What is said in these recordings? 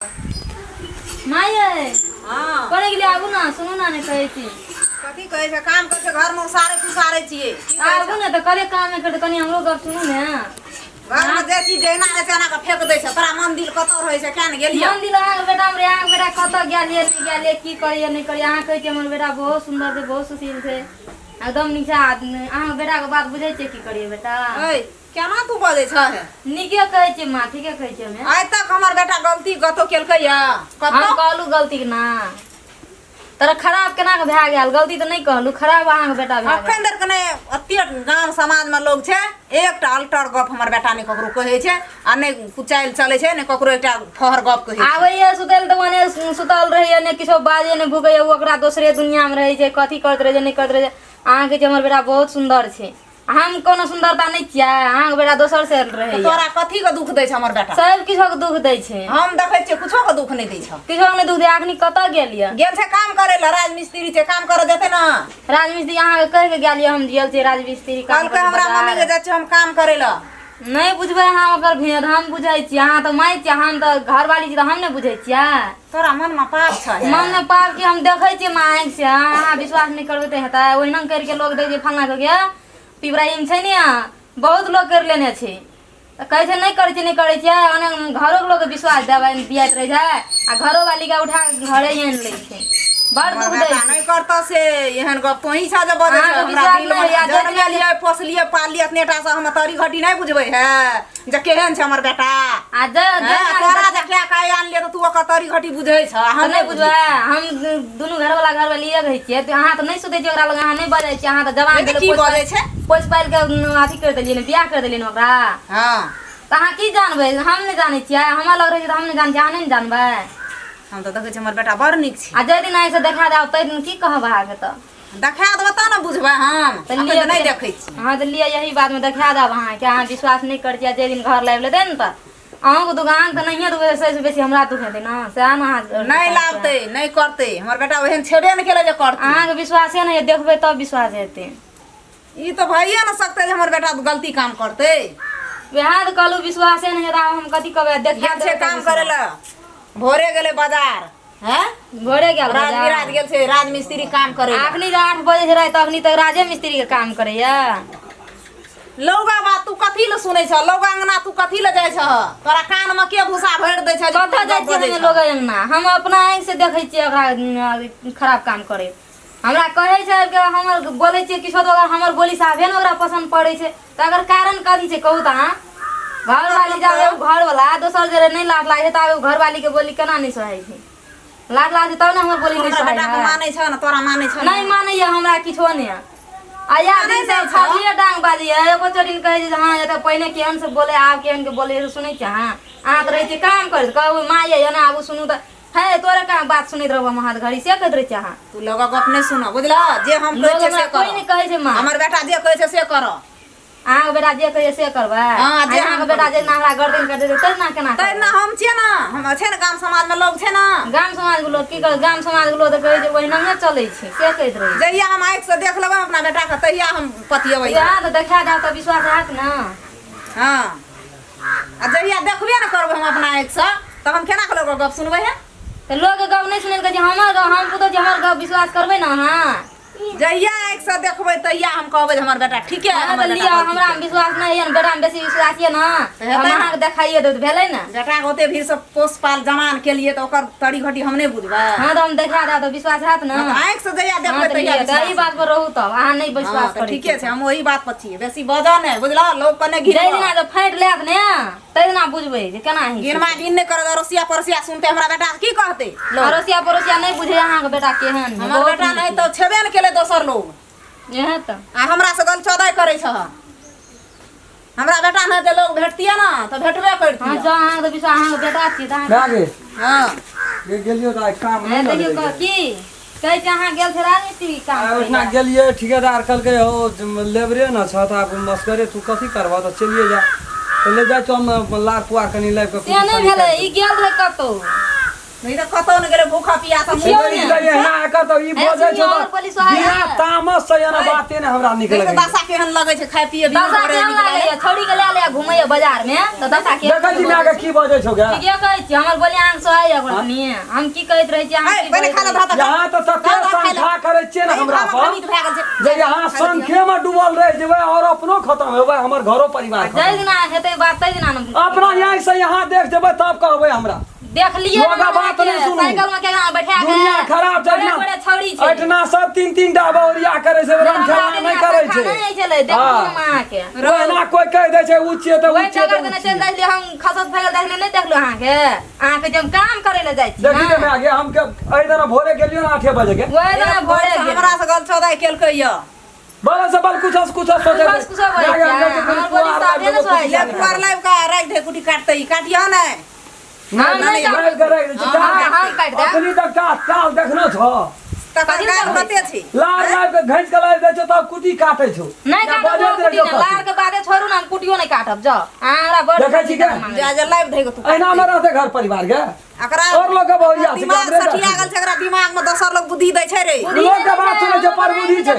माय। हाँ। करै गेलियै? आबू ने, सुनू ने, नहि कहै छी। कथी कहै छै? काम करै छै, घरमे उसारे पुसारे छियै। की कहै आबू छै? ने तऽ कहलियै काम नहि करतै, कनि हमरो गप सुनू ने। घरमे जे चीज जहिना रहै छै एना कऽ फेक दै छै। तोरा मन दिल कतऽ रहै छै? किया ने गेलियै? मन दिल अहाँके बेटा मे, अहाँके बेटा कतऽ गेल ये, नहि गेल ये, की करैए नहि करैए। अहाँ कहै छियै हमर बेटा बहुत सुन्दर छै, बहुत सुशील छै, एकदम नीचा आदमी। अहाँके बेटाके बात बुझै छियै? की करैए बेटा? ऐ, केना तू बजै छह? नीके कहै छियै माँ, ठीके कहै छियै हमे। आइ तक हमर बेटा गलती कतौ केलकै या हम कतौ? कहलहुँ गलती के ना तोरा खराब केना के भए गेल? गलती तऽ नहि कहलहुँ, खराब अहाँके बेटा भए गेल। अखन धरि के नहि एते गाम समाजमे लोग छै, एकटा अल्टर गप हमर बेटा नहि ककरो कहै छै आ नहि कुचालि चलै छै, नहि ककरो एकटा फहर गप कहै छै। आबैए सुतल तऽ ओने सुतल रहैए, नहि किछो बाजै नहि भुकैए। ओ ओकरा दोसरे दुनियामे रहै छै, कथी करैत रहै छै नहि करैत रहै छै। अहाँके जे हमर बेटा बहुत सुन्दर छै, हम कोनो सुन्दरता नहि छियै? अहाँके बेटा दोसर से रहैए। तोरा कथी के दुख दै छै हमर बेटा? सब किछोके दुख दै छै। हम देखै छियै, कुछो के दुख नहि दै छै। किछो नहि दुख दै। अखनी कतऽ गेल यऽ? गेल छै काम करे लए, राजमिस्त्री छै, काम करे जेतै ने। राजमिस्त्री अहाँके कहि के गेल यऽ हम गेल छियै राजमिस्त्री काम कहलकै हमरा करै मम्मी के जाइ छियै हम काम करे लए। नहि बुझबै अहाँ ओकर भेद, हम बुझै छियै। अहाँ तऽ माय छियै, हम तऽ घरवाली छी, तऽ हम नहि बुझै छियै? तोरा मन मे पाप छै। मन मे पाप की? हम देखै छियै माँ आँखि से। अहाँ विश्वास नहि करबै तऽ हेतै? ओहिना करिके लोक दै छै। फल्लाँ के पिपराहीमे छै ने, बहुत लोक करि लेने छै, तऽ कहै छै नहि करै छै, नहि करै छियै। ओना घरोके लोकके विश्वास देबै दियाइत रहै छै आ घरोवालीके उठा कऽ घरे आनि लै छै। बड़ हमर दुख दै बेटा छै। नहि करतऽ से एहन गप तोही छह जे बजै छह। अहाँके हमरा विश्वास दिल नहि होइए, मे जनमेलियै, पोसलियै, पाललियै, एतने टा से हम तरी घटी नहि बुझबै है जे केहन छै हमर बेटा। आ जे हैं, तोरा जे कए कऽ आनलियै तऽ तू ओकर तरी घटी बुझै छह, हम तऽ नहि नहि बुझबै। बुझबै? हम दुनू घरवाला घरवाली एक होइ छियै तऽ अहाँ तऽ नहि सुतै छियै ओकरा लग, अहाँ नहि बजै छियै। अहाँ तऽ जवान नहि तऽ भेलै, की पोसि बजै छै? पोसि पालि कऽ अथी करि देलियै ने, बियाह करि देलियै ने ओकरा। हँ। तऽ अहाँ की जानबै? हम नहि जानै छियै? हमरा लग रहै छै तऽ हम नहि जानै छियै, अहाँ नहि ने जानबै? हम तऽ देखै छियै हमर बेटा बड़ नीक छै। आ जाहि दिन अहाँसँ देखा देब ताहि दिन की कहब अहाँके तऽ? देखा देबऽ तब ने बुझबै हम। तऽ अखन लिअ तऽ नहि देखै छी। अहाँ तऽ लिअ, यही बातमे देखा देब अहाँके। अहाँ विश्वास नहि करै छियै। जाहि दिन घर लाबि लेतै ने तऽ अहूँके दुख, अहाँके तऽ नहिए दुख हेतै, सभसँ बेसी हमरा दुख हेतै ने, सएह ने अहाँ नहि लाबतै, नहि करतै। हमर बेटा ओहन छेबे नहि केलै जे करतै। अहाँके विश्वासे नहि है, देखबै तब विश्वास हेतै। ई तऽ भइए ने सकतै जे हमर बेटा गलती काम करतै। वएह तऽ कहलहुँ, विश्वासे नहि हेतै। आब हम कथी कहबै? देखा गेल छै देबै तब काम करे विश्वास। लए, भोरे गेलै बाजार। हैं, भोरे गेल राज बाजार। बिराज गेल छै राजमिस्त्री काम करे लए। अखनी जे 8 बजे छै राति, अखनी तक राजे मिस्त्री के काम करैया। लौगा बात तू कथी लए सुनै छह? लौगा अंगना तू कथी लए जाइ छह? तोरा कान मे के भूसा भरि दै छै जे कतऽ तू जाइ छियै बजै हम छह? लोग अंगना? हम अपना आँखि से देखै छियै ओकरा खराब काम करे। हमरा कहै छै आबि कऽ, हमर बोलै छियै किछो तऽ ओकरा हमर बोली साफे ने ओकरा पसन्द पड़ै छै। तऽ अगर कारण कथी छै कहू तऽ? अहाँ घरवाली जाब, घरवाला दोसर जरे नहि लाज लागै छै तऽ आब घरवाली के बोली केना नहि सहै छै? लाज लागै छै तब ने हमर बोली नहि हमरा सहै बेटा के है। मानै छ ने? तोरा मानै छ ने? नहि मानैया हमरा किछो नहि। आ या दिन से खालिए डांग बाजैया, एको चोरी कहै छै जे हँ एतऽ पहिने केहन से बोले, आब केहन के बोले से सुनै छियै अहाँ? अहाँ तऽ रहै छियै काम करैत, कहू माँ यै एना आबू सुनू तऽ हे तोरे काम बात सुनैत रहब हम हाथ घड़ी, से कहैत रहै छियै अहाँ। तू लोगक गप नहि सुन, बुझलह? जे हम कहै लोग छियै से हमरा कोइ कर। नहि कहै छै माँ। हमर बेटा जे कहै छै से कर। अहाँके बेटा जे कहैए से करबै? हँ, जे अहाँके हम बेटा जेना हमरा गर्दन कटि देतै तहिना केना तै करबै? ने हम छियै ने, हम छै ने, गाम समाजमे लोग छै ने। गाम समाजके लोक की करत? गाम समाजके लोक तऽ कहै छै ओहिनाहे चलै छै, से कहैत रहै छै। जहिया हम आँखिसँ देख लेबै अपना बेटाके तहिया हम पतियेबै। इएह तऽ देखा जायब तऽ विश्वास हैत ने। हँ, आ जहिया देखबे ने करबै हम अपना आँखिसँ तऽ हम केना कऽ लोकक गप सुनबै हे? तऽ लोकके गप नहि सुनै लए कहै छै, हमर गप, हम पुतहु छी, हमर गप विश्वास करबै ने अहाँ? जहिया आँखिसँ देखबै तहिया हम कहबै जे हमर बेटा ठीके है। अहाँ हमर तऽ बेटा लिअ, गलती हमरा केलकै। विश्वास नहि यऽ ने, बेटामे बेसी विश्वास यऽ ने, तऽ हेतै हम ने। अहाँके देखाइए देब तऽ भेलै ने। बेटाके ओते भीड़सँ पोस पाल जवान केलियै तऽ ओकर तरी घटी हम नहि बुझबै? हँ, तऽ हम देखा देब तऽ विश्वास हैत ने? हँ, तऽ आँखिसँ जहिया हँ देखबै तऽ तहिया लिअ तऽ एहि विश्वास। बात पर रहू तब, अहाँ नहि हँ विश्वास तऽ करै ठीके छियै। छै, हम ओही बात पर छियै। बेसी बजऽ नहि, बुझलह? लोक कने जाहि घिनबऽ दिना जे फाँटि लेत ने ताहि दिना बुझबै जे केना होइ छै। घिनमा घिन नहि करब। अड़ोसिया पड़ोसिया सुनतै हमरा बेटा की कहतै लोक? अड़ोसिया पड़ोसिया नहि बुझै अहाँके बेटा केहन है। हमर बहुत बेटा नीक नहि तऽ छेबे ने केलै दोसर लोग। इएह तऽ। आ हमरा से गल चौदाइ करै छह। हमरा बेटा नहि तऽ लोग भेटतियै ने तऽ भेटबे हँ करतियै। जँ अहाँके विश्वास, अहाँके बेटा छियै तऽ अहाँ भए गेल। हँ। गे गेलियो तऽ आइ काम हे नहि देखियौ लगलै। की कहै छै, अहाँ गेल छै राजमिस्त्री काम आइ करै ओहिठिना लए। गेलियै, ठिकेदार कहलकै हौ लेबरे ने छह तऽ आब मस्करे तू कथी करबह, तऽ चलिए जा, तऽ ले जाइ छौ हम लार पुआर कनि लाबि कऽ से नहि भेलै, ई गेल रहै कतहु। नहीं तऽ कतौ ने गेलै भूखा पियासा मुँह पुछियौ ने। ई तऽ एना एकर तऽ ई ए, बजै सुनियौ, छौ और तऽ बोली सोहाय बिना है। तामस से एना बाते ने हमरा नीक नहीं तऽ लगै दशा केहन लगै छै खाय पिए बिना दशा घरे केहन निकलल। लागैया छौड़ी के लए ले घुमैया बाजार में तऽ दशा केहन देखै छी माय के की बजै छौ गे ठीके कहै छी हमर बोली अहाँ सोहाय अखनी हम की कहैत रहै छी अहाँ ए, की पहिले कहैत खा ले रहै भात यहाँ तऽ तते खा ले, खा ले। संख्या करै छियै ने नहीं, हमरा खाना पर खमीत भए गेल छै। जे यहाँ संख्ये में डूबल रहि जेबै और अपनो खत्म हेबै हमर घरो परिवार छी? जाहि खत्म। दिना हेतै बात ताहि दिना ने अपना यहाँ से यहाँ देख जेबै तब कहबै हमरा देखलियै लोग बात नहि सुनू। साइकिल में केना बैठा के दुनिया खराब छै बड़े बड़े छौड़ी छै एहिठिना सब तीन तीन टा बहुरिया करै छै राम खेला नहि करै छै नहि छलै देखू हाँ। हम अहाँके ओहिना कोई कहि दै छै उ छियै तऽ उ ओहि छियै जगह तऽ उ देने छियै। चलि जाइ छलियै हम खसत भए गेल देखलियै नहि देखलहुँ अहाँके अहाँके जे हम काम करै लए जाइ छी देखी ने गे माय गे हम के एहि दिना भोरे गेलियो ने 8 बजे के ओहि दिना भोरे गेल। हमरा से गल चौदाइ केलकै यऽ बड़ा से बल कुछ कुछ सोचे कुछ कुछ बोलै छियै। हमर बोली साफे ने सोहाइ ले छै। पुआर लाबि कऽ राखि दे कुटी काटतै ई काटियह नहि हम नहि नहीं हम काटि देब। अखनी तक का काल देखनो छौ तकर कथी गाल लए कते छै लार लार के घैंच के लारि दै छौ तब कुटी काटै छौ नहि या काटब बजैत रहै कुटी छौ नहि लार कथी। के बादे छोड़ू ने हम कुटियो नहि काटब जाउ अहाँ हमरा बड़ देखै छी के? जा जा लाबि दे तू एहिना मे रहतै घर परिवार के एकरा और लोग के बहुरिया छै, दिमाग हमरे सठिया गेल छै एकरा दिमाग में दोसर लोग बुद्धि दै छै रे लोग के बात सुनै छै पर बुद्धि छै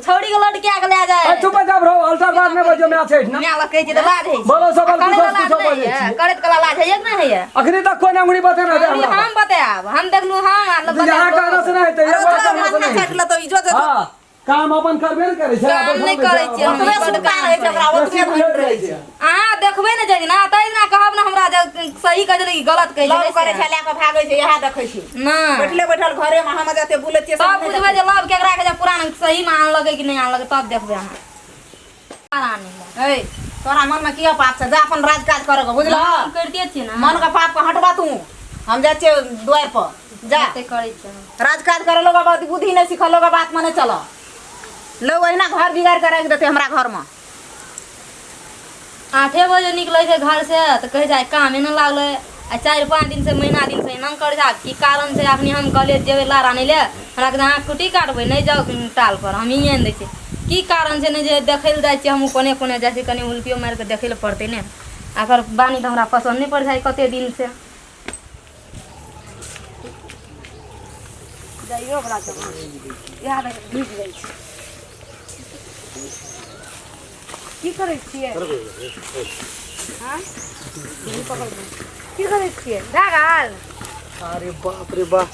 छौड़ी के लड़किया के ले जाए ए चुप जाब रहो अल्टर बात नहि बजो मैं छै ना माय लग कहै छै तऽ लाज होइ छै बोलो सब आ कुछ करैत कुछ लाज नहि बजै होइए। छी करैत कला लाज होइए कि नहि होइए अखनी तक कोई अंगुरी बतेना दे अभी हमरा हम बतायब हम देखलू हम आ लोग यहाँ बतायब कहना से नहि हेतै अरे एगो तोरा कहना से माथा नहि काटि लेतौ ई जो जो हां काम अपन करबे ने करै छै काम नहि करै छियै हम। ओतबे सुनता रहै छै ओकरा ओतबे धन रहै छै अहाँ देखबै ने जाहि दिना ताहि दिना कहब ने हमरा जे सही कहै छलै कि गलत कहै लव छलै करै छै लए कऽ भागै छै इएह देखै छी नहि बैठले बैठल घरे में हम जते बुलै छियै तब सब नहि बुझबै जे लव केकरा कहै छै पुरान सही मे आनलकै कि नहि आनलकै तब देखबै अहाँ आनै लए। ऐ तोरा मन में किया पाप छै जा अपन राज काज कर के बुझलह हम करिते छियै ने मन के पाप के हटबा तू हम जाइ छियै दुआरि पर जा कते करै छियै हम। राज काज करे लोग बात बुद्धि नहीं सिखल लोग बात में नहीं चल लोग अहिना घर बिगाड़ के राखि देते हमरा घर में 8 बजे निकलै छै घर से तऽ कहै छै आइ कामे नहि लागलै आ 4-5 दिन से महीना दिन से एना करै छै आब की कारण छै अखनी हम कहलियै जेबै लार आनै लए हमरा कहै अहाँ कुटी काटबै नहि जाउ टाल पर हम ही आनि दै छियै की कारण छै नहि जे देखै लए जाइ छियै हमहूँ कोने कोने जाइ छियै कनि उल्टियो मारि कऽ देखै लए पड़तै ने एकर बानी तऽ हमरा पसन्द नहि पड़ै छै कते दिन से जाइयो बला जगह इएह देख भीज जाइ छै की करै छियै हाँ? की करै छियै भए गेल अरे बाप रे बाप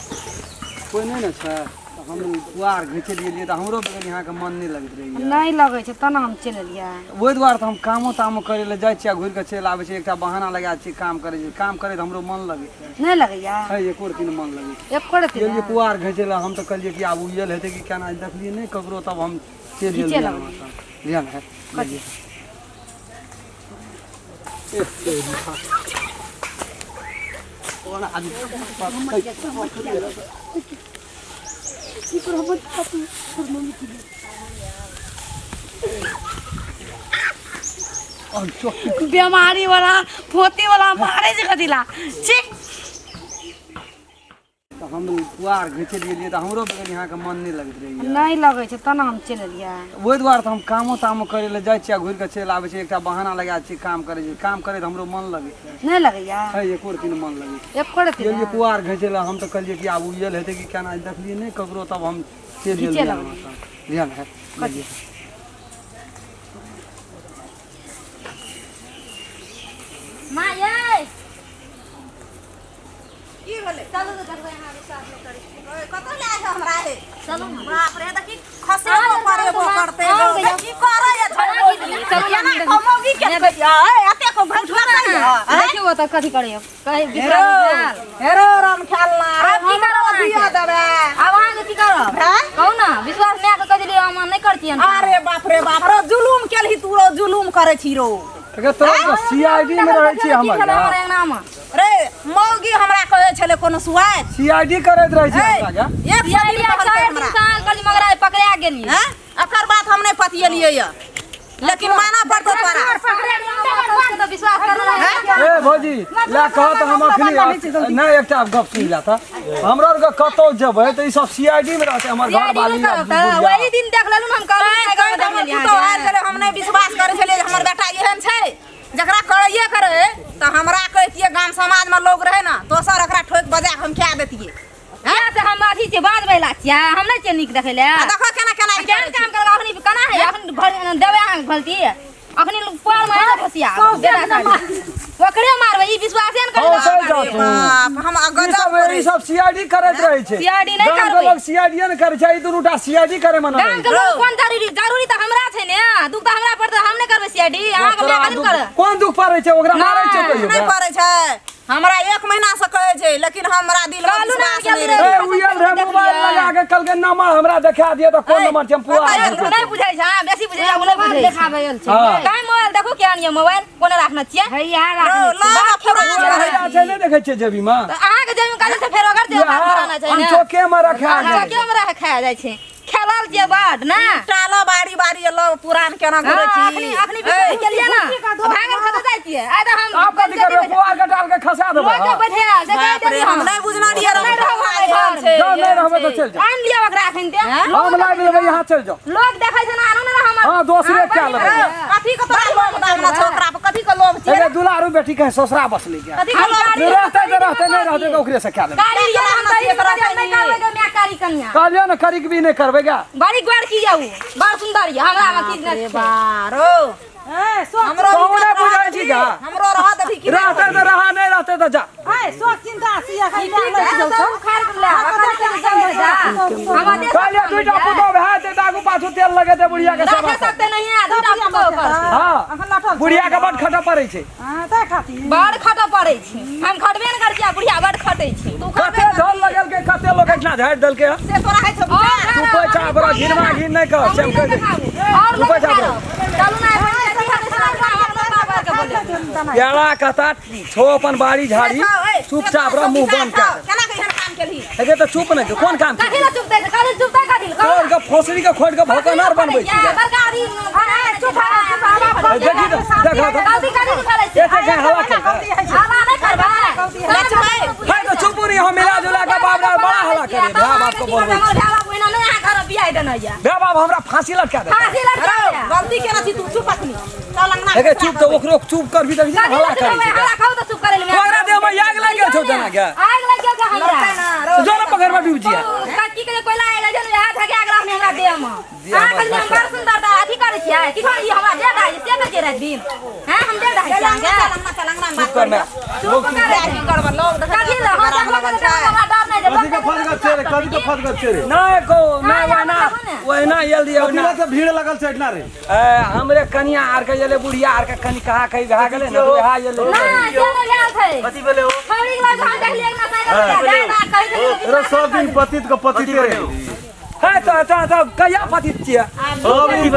कोई नहि ने छै तऽ हम पुआर घिचि गेलियै तऽ हमरो बगल यहाँके मन नहि लगैत रहैए नहि लगै छै तेना हम चलि एलियै ओहि दुआरे तऽ हम कामो तामो करै लए जाइ छियै आ घुरि कऽ चलि आबै छियै एकटा बहाना लगा छियै काम करै छियै काम करैत हमरो मन लगै छै नहि लगैया है एको रत्ती नहि मन लगै छै एको रत्ती गेलियै नहि? पुआर घिचै लए हम तऽ कहलियै कि आब उयल हेतै कि केना देखलियै नहि ककरो तब हम चलि घिचै गेलियै लगलियै। लिअ ने लिअ। बेमारी वाला फोती वाला मारे छै कथी ला छी तऽ हम पुआर घिचि गेलियै तऽ हमरो बगल यहाँके मन नहि लगैत रहैए नहि लगै छै तेना हम चलि एलियै ओहि दुआरे तऽ हम कामो तामो करै लए जाइ छियै आ घुरि कऽ चलि आबै छियै एकटा बहाना लगा छियै काम करै छियै काम करैत हमरो मन लगै छै नहि लगैया है एको रत्ती नहि मन लगै छै एको रत्ती गेलियै नहि? पुआर घिचै लए हम तऽ कहलियै कि आब उयल हेतै कि केना देखलियै नहि ककरो तब हम चलि घिचै गेलियै लगलियै। लिअ ने लिअ। माँ यै की भेलै चलू तऽ देखबै अहाँ विश्वास नहि करै छी। ओए, कतऽ लए जाउ हमरा हे चलू ने। बाप रे देखी खसेबो करेबो करते आउ गैया। की करे ये चलू केना ने। कमौगी के कहिया ए एते को घंटा कहिया देखियौ ओतऽ कथी करैया कहै हेरो विश्वास नहि भेल। हेरो राम खेलना आब की करब अहाँके? दिया देबै आब अहाँके की करब हैं? कहू ने विश्वास माय के कह देलियै हम नहि करतियन अरे बाप रे बाप रो जुलूम केलही तू रो जुलूम करै छी रो अगर तोरा सीआईडी में रहै छी की हमर खेबै हमर अंगनामे रे मौगी हमरा कहै छलै कोनो सुआइत सीआईडी करैत रहै छी ए, हमरा गे एक सौ सीआईडी दिन आ कहलकै 4 दिन हमरा से अहाँ कहली मगर आइ पकड़ा गेलियै हैं? एकर बात हम नहि पतियलियै यऽ लेकिन मानऽ पड़तौ तोरा पकड़ा गेलियै तऽ विश्वास करना ए भौजी ला कह तऽ हम अखनी नहि एकटा गप सुनि ला तऽ हमरा आरके कतौ जेबै तऽ ई सब सीआईडी में रहतै हमर घर सीआईडी वाली नहि करब तऽ वही दिन देख लेलहुँ ने हम कहलहुँ तैं कहै तऽ हमर पुतहु आयल छलै हम नहि विश्वास करै छलियै जे हमर बेटा एहन छै जकरा करैए करै तऽ हमरा कहितियै गाम समाजमे लोग रहै ने दोसर ओकरा ठोकि बजा कऽ हम कए देतियै। हैं से हम अथी छियै, बाँझ बैला छियै, हम नहि छियै नीक देखै लए। आ देखो केना केना ई केहन करै छै। काम करलक अखनी, केना है अखनी भर देबै अहाँके भलती, अखनी पर में आयल फसिया सौंसे बेटा साली। ओकरे मारबै, ई विश्वासे ने हँ, करै। सही अरे जात। बाप, हम ई गजब सब करै ई सब सीआईडी करैत रहै छै। CID नहि गाम के करबै। लोग सीआईडी ने करै छै, ई दुनू टा सीआईडी करे मना गाम के लोग कोन जरूरी? जरूरी तऽ हमरा छै ने, दुख तऽ हमरा पड़तै, हम नहि करबै सीआईडी, अहाँके माय कथी करत? कोन दुख पड़ै छै ओकरा? मारै छै नहि, कहियो? नहि पड़ै छै हमरा, एक महीना से कहै छै, लेकिन हमरा दिल में कहलहुँ ने विश्वास नहि गेल रहै। ए उयल रे, मोबाइल लगा के कल के नंबर हमरा देखा दिए तऽ कोन नंबर छै, हम पूरा पता आदमी नहि बुझै छै, अहाँ बेसी बुझै छै, ओ नहि बुझै छै। देखाबै आयल छै। हँ। काहे मोबाइल देखू, केहन यऽ मोबाइल, कोना राखने छियै? हैया रौ, राखने लग आ पुरान पूरा रहै। हैया छै, नहि देखै छियै जेबी मे? तऽ अहाँके जमीन काज छै, फेर ओकर जे पुराना छै ने। अनचोके मे रखा गेल। अनचोके मे रखा जाइ छै, खेलल छियै बड ने। टालो बारी बारी लग पुरान केना घुरै हँ, छी? अखनी अखनी विश्वास केलियै ने, भागल खतऽ जाइ छियै आइ तऽ हम। आब कथी करबै? पुआर के डाल के खसा देबै? लोक के बैठे से कहि बाप रे, देली हम हम नहि बुझना रहियै रौ, नहि रहब एहन घर। छै, जाओ, नहि एहन रहबै तऽ छै। चलि जाओ। आनि लिअ ओकरा एखन ते। हम लाबि लेबै, यहाँ चलि जाओ। लोक देखै छै ने, आनू ने हमर। हँ, दोसरे क्या लेबै? रौ, कथी के तोरा लोभ दामना छौ ओकरा पर? कथी के लोभ छियै? एगे दुलारू बेटी के ससुरा बसलै के। कथी के लोभ? नहि रहतै तऽ रहतै, नहि रहतै तऽ ओकरे से क्या लेबै? कारी ये हम तऽ ई सब नहि करबै गे माय, कारी कनिया। कहलियौ ने, करीक भी नहि करबै गा। बड़ी गोर की यौ, बड़ सुंदर ये, हमरा मे चीज नहि रे छै। बा, रौ, ए सोच। हमरो तहु भी नहि रह बुझै छी देबही, गा। हमरो रह देबही कि नहि? रहतै तऽ रह, नहि रहतै तऽ जा। ए सोच चिंता से एखन ठीक है, सब उखाड़ के ले आउ, अखन तऽ जंगल जा। हमरा देश कहलियै दुइटा पुतोह भए जेतै तऽ आगू पाछू तेल लगेतै बुढ़िया के सेवा रखे करतै। सकते नहीं है दूटा पुतोह ओकर। हँ, अखन लटल। बुढ़िया के बड खटऽ पड़ै छै। हां, तै खातिर बड़ खटऽ पड़ै छै, हम खटबे ने करै छियै, बुढ़िया बड़ खटै छै। तू कते झल लगेलकै, कते लोक एहिठिना झाड़ि देलकै हँ। से तोरा होइ छौ विचार? तू पैसा बड़ा घिनमा घिन नहि कर, से हम कहि दै छी। और तू पैसा बड़ा। चलू ना, बोले केला कता छो अपन बाड़ी झाड़ी, चुपचाप रह, मुंह बंद कर। केना के एहन काम केलही? एगे तऽ चुप नहि, कोन काम? कथी ला चुपते? कथी चुपते? कथी ला? तोड़ के फोसरी के खोट के भोकनार बनबै छी। बड़का आदमी चुप चुप। देखी तऽ, देखा तऽ। गलती कथी से करै छी? एते के हवा केलकै? हवा नहि करबै। है तऽ चुप रही, हम मिला जुला के बाप रे बड़ा हल्ला करे भाय बाप के बोलबै हमर छी। भाय बाप ओहिना नहि अहाँ घर बियाह देने यऽ। भाय बाप हमरा फांसी लटका दे। फांसी लटका दे। गलती केना छी तू? चुप अखनी, चल अंगना। एगे चुप तऽ ओकरो चुप करबी तऽ कथी हल्ला ला करै चुपबै? छै। हल्ला खाउ तऽ चुप करै लए। ओकरा देह में आग लागि गेल छौ जेना के। आगि लागि गेल छै हमरा। जो ने पकड़मे डूबि जिया। की कहै, कोयला आयल छै ने, हाथ हगे आगि लागल हमरा देह मे। अहाँ कहलियै हम बड़ सुन्दर तऽ अथी करै छियै की कहलियै हमरा दे दे से कहै छियै राति दिन। हैं, हम दे दे चल अंगना, चल अंगना, चल अंगना में बात चुप कर मैं। चुप करै की करब? लोग देखै कथी ला हम देखबो करै तऽ हमरा डर नहि जे कथी के फटगत छै रे? कथी के फटगत छै रे? नहि को नहि, ओहिना ओहिना आयल दियै कथी ओहिना। ला के भीड़ लगल छै एहिठिना रे? ए, हमरे कनिया आर के एलै, बुढ़िया आर के कनि कहा कही भए गेलै ने, वएह एलै। ना से नहि भेल छै। कथी भेलै हो? छौड़ी के लग हम देखलियै एक ना साइकिल जाय ना कहै छै। रे, सब दिन पतित के पतिते रे। है तऽ कहिया पतित छियै? सब ई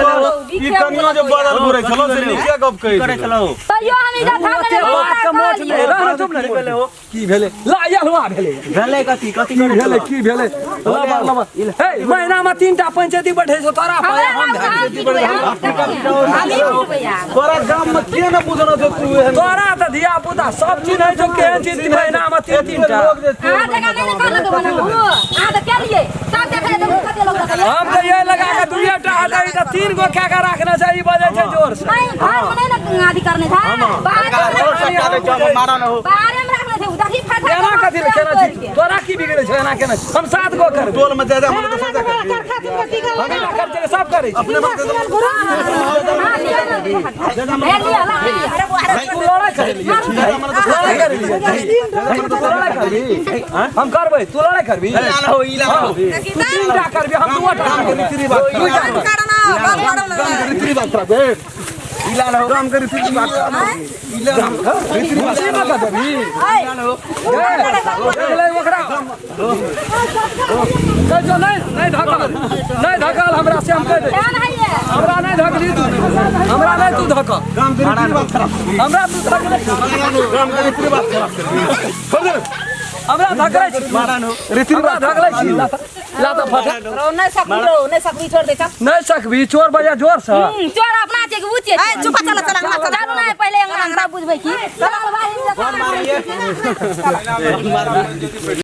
ई कनियो जे बदल घुरै छलो से नीके गप कहै करै छलै। छलौ? तैयो हम इज्जत हम ओते बात के मोट नहि रह ने, चुप ने। की भेलै हो? की भेलै ला यलवा भेलै? भेलै कथी कथी? की भेलै? की भेलै? लबर लबर हे, महीना में तीन टा पंचायती बैठे छौ तोरा हमरा पाया हम हम भए पिटबै, हम हम पिटबै आब। तोरा गाम में के ने बुझना छौ तू एहन? तोरा तऽ धिया पुता सब चिन्है छौ, केहन छी, महीना में तीन तीन टा। लोग जे अहाँ जकाँ नहि ने कहलक बनाबू, अहाँ तऽ केलियै सब देखै देखू कते लोक देखैए। हम तऽ ये लगा के दुइये टा हतै तऽ तीन गो कए के राखने छै, ई बजै छै जोर से। नहीं, घर में नहीं ने अथी करने छै, बाहर मारा न हो। बाहरे में रखने छै, देखी फाटा। एना कथी ले केना छी? तोरा की बिगड़ै छौ? एना केना छी? हम सात गो करबै। टोल में जादा हम तऽ सजा करबी। हम एना करै छियै, सब करै छी। अपने मन तू लड़ाइ करै लियै, लड़ाइ करै लियै, तू लड़ाइ करबी, हम करबै, तू लड़ाइ करबी। ला हो, ई ला हो। तू तीन टा करबी, हम दूटा करबै। दूटा करबै। करना बंद करना। रीति बात खराब ए। राम के रीति बात खराब। खुशी में कऽ देबी। ए, ओकरा कह जो नहीं, नहीं धकल, नहीं धकल हमरा से, हम कह दे। हमरा नहीं धकली तू, हमरा नहीं तू धकल। राम के रीति बात खराब। हमरा तू धकले। राम के रीति बात खराब। छोड़ दे। हमरा धकलै छी, हमरा धकलै छी, लाता लाता फटा। रौ, नहि सकबी रौ, नहि सकबी, छोड़ दे, चल। नहीं सकबी, चोर बजा जोर से। चोर अपना छै कि उ छै? ए, चुप, चल चल अंगना चल। चलू ना, पहिले अंगना में सब बुझबै की चल भाई।